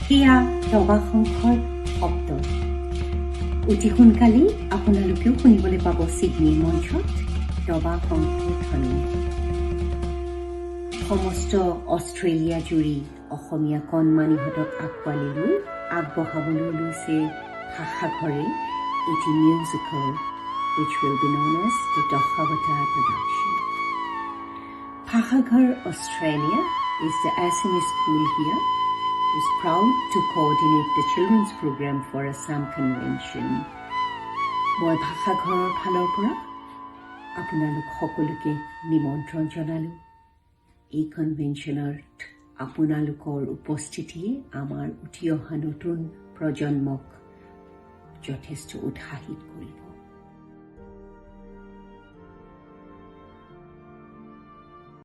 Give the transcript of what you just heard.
সেয়া দবা শংখৰ শব্দ। অতি সোনকালেই আপোনালোকেও শুনিবলৈ পাব ছিডনীৰ মঞ্চত দবা শংখৰ ধ্বনি। সমস্ত অষ্ট্ৰেলিয়া জুৰি অসমীয়া কণমানিহঁতক আঁকোৱালি লৈ আগবঢ়াবলৈ লৈছে ভাষাঘৰে এটি musical, which will be known as the Dashavatar production. Bhashaghar Australia is the Assamese school here who's proud to coordinate the children's program for Assam Convention. মই ভাষাঘৰৰ ফালৰ পৰা আপোনালোক সকলোকে নিমন্ত্ৰণ জনালোঁ। এই কনভেনশ্যনত আপোনালোকৰ উপস্থিতিয়ে আমাৰ উঠি অহা নতুন প্ৰজন্মক যথেষ্ট উৎসাহিত কৰিব।